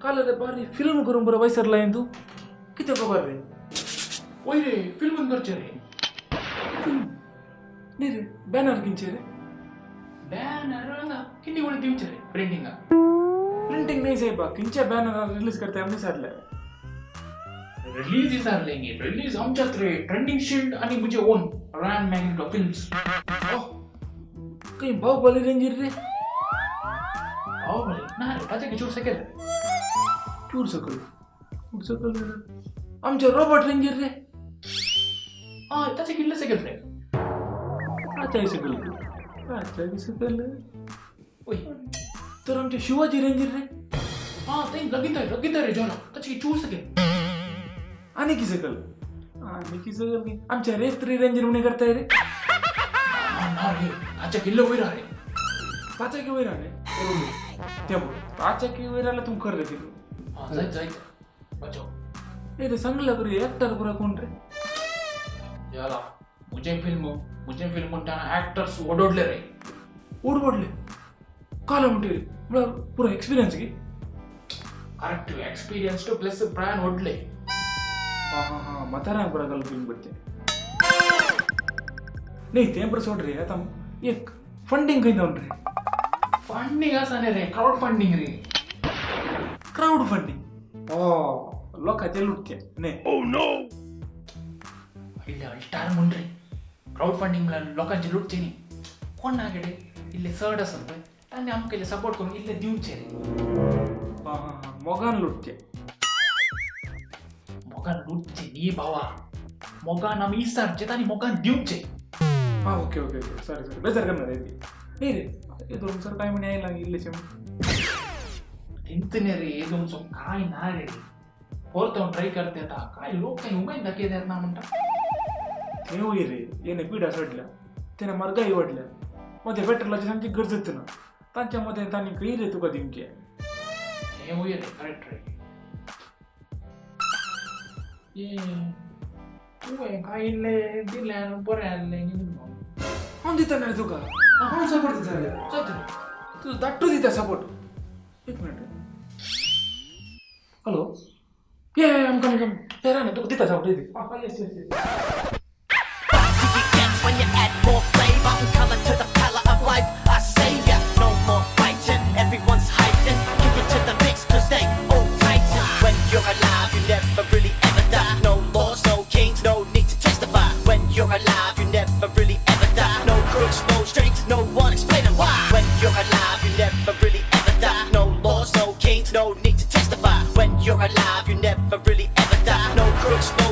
काल रे बारी फिल्म करूंक बरो वयसरला हें तूं कितें खबर रे? वय रे, फिल्म करचें रे. फिल्म न्ही रे, बॅनर किंचे रे? बॅनर हांगा किन्नी कोणी दिवचें रे प्रिंटिंगाक. प्रिंटींग नाही साहेबा, किंच्या बॅनरार रिलीज करता आमी विचारले. रिलीज विचारलें, रिलीज आमच्यात रे ट्रेंडिंग शिल्ड आणि म्हजे ओन रॅन मॅग्नेटो फिल्म्स. ओह, खंय बाहुबली रेंजीर रे? बाहुबली ना रे, ताचे किचूर सकयल रे. चूर सकल, चूर सकल आमच्या रोबोट रेंजीर रे? हय, ताचे किल्ले सकयल रे. ताच्याय सकयल, ताच्याय सकयल. वय. तर आमच्या शिवाजी रेंजीर रे? हा, ते लगीत लगीत रे जोना, ताचे चूर सकयल. आनी की सकल, आनी की सकल न्ही. आमच्या रेत्री रेंजीर म्हणे करताय रे? ना ना रे, ताचे किल्ले वयर रे. ताच्या की वयर रे ते, ताच्या की वयर आला तूं कर रे कितें. हा, जायत जायत, बचाव. ए रे, सांगला बरे एक्टर पुरा कोण रे? याला मुझे फिल्म, मुझे फिल्म म्हणटाना ऍक्टर्स ओडोडले रे. ओडवडले काल म्हणटे रे, म्हळ्यार पुरो एक्सपिरियन्स की. Correct, experienced plus प्रायन ओडले. हां हां हां, म्हाताऱ्यांक पुरा घालून फिल्म करचे न्ही तें बरें सोड रे. आतां एक फंडींग खंय जावन रे? फंडींग आसा न्ही रे, क्रावड फंडींग रे. क्रावड फंडींग, ओ लोकांचे लुटचे न्ही. इल्ले अल्टार म्हण रे, क्रावड फंडींग म्हळ्यार लोकांचे लुटचे न्ही. कोण ना कडेन इल्ले चड आसत पळय, तांणी आमकां इल्ले सपोर्ट करून इल्ले दिवचे रे. हां हां हां, मोगान लुटचे. मोगान लुटचे न्ही भावा, मोगान आमी इसारचे तांणी मोगान दिवचे. हां, okay okay okay, sorry sorry, बेजार करना रे ती. न्ही रे, हे सर काय म्हणे आयला इल्लेशें. तेंच न्ही रे, तुमचो काय ना रे, परत हांव ट्राय करता येता. काय लोक काय उमेद दाखयतात ना म्हणटा. थंय वयर रे, येणे पिडा सोडल्या, तेणे म्हारगाय वाडल्या, मदें पेट्रोलाची सामकी गरजच ना, तांच्या मदें तांणी खंय रे तुका दिवचें? हें वयर रे, करेक्ट रे. ये तुवें काय इल्लें दिल्यार बरें आहलें. हांव दिता न्ही रे तुका, हांव सपोर्ट दिता रे. जायत रे. तुजो धाडटू दिता सपोर्ट. एक मिनट, हॅलो, ये आमकां आमकां ते रान तुका दिता सपोर्ट दिता. हां, येस येस yes. You get when you add more flavor and color to the palette of life. I save ya, no more fighting. Everyone's hiding. Kick it to the mix, 'cause they all tighten. When you're alive, you never really ever die. No laws, no kings, no need to testify. When you're alive, you never really ever die. No crooks, no strings, no one explaining why. When you're alive, you never really ever die. No laws, no kings, no need to testify. When you're alive, you never really ever die. No crooks, no